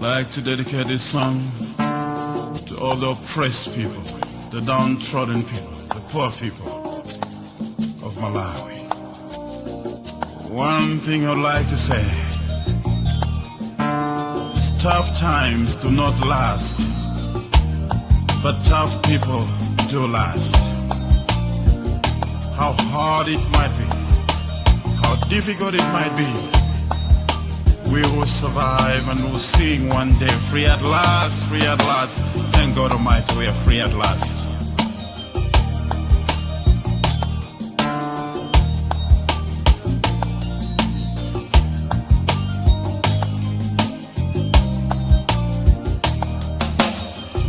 Like to dedicate this song to all the oppressed people, the downtrodden people, the poor people of Malawi. One thing I'd like to say is tough times do not last, but tough people do last. How hard it might be, how difficult it might be, we will survive and we'll sing one day, free at last, free at last. Thank God Almighty, we are free at last.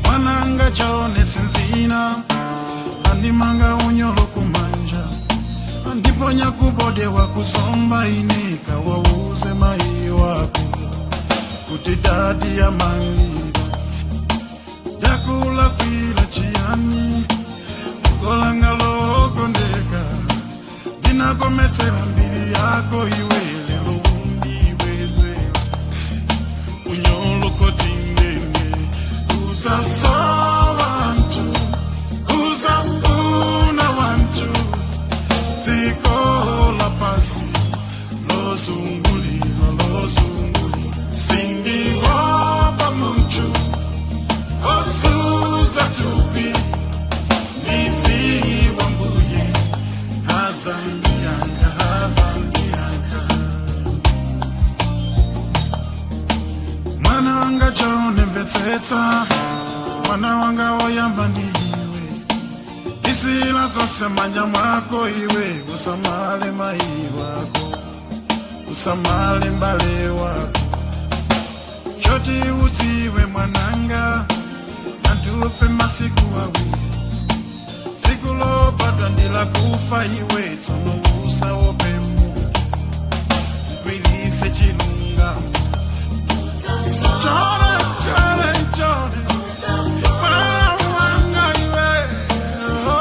Mwananga chaone sinzina, andimanga unyolo kumanja, andiponya kubode wakusomba inika wauze mai wako kuti dadi ya mangira dakula kwila chiyani kolanga lokondeka ndinakometsera mbiri yako iwe lelo undiwezera unyolokotindende uzasowa wantu uzafuna wantu dziko pasi lozungulira lozungulira sindiwopa munthu osuza thupi ndiziwa mbuye azandiyanga azandiyanga mwana wanga chaonemvetsetsa mwana wanga woyamba ndiwe isila zose manja mwako iwe usamale mai wako usamale mbale wako choti udziwe mwananga antufe masiku awiri tsiku lobadwa ndilakufa iwe tsono usaope munthu ugwirise chilungamo chore chore chore mwana wanga iwe oh.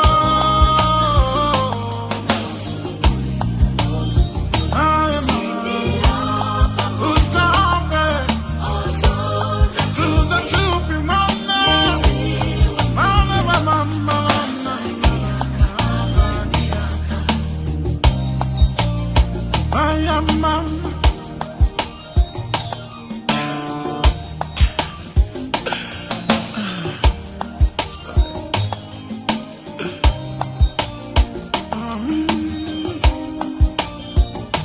Mama.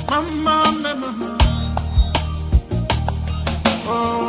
Mama, mama, oh,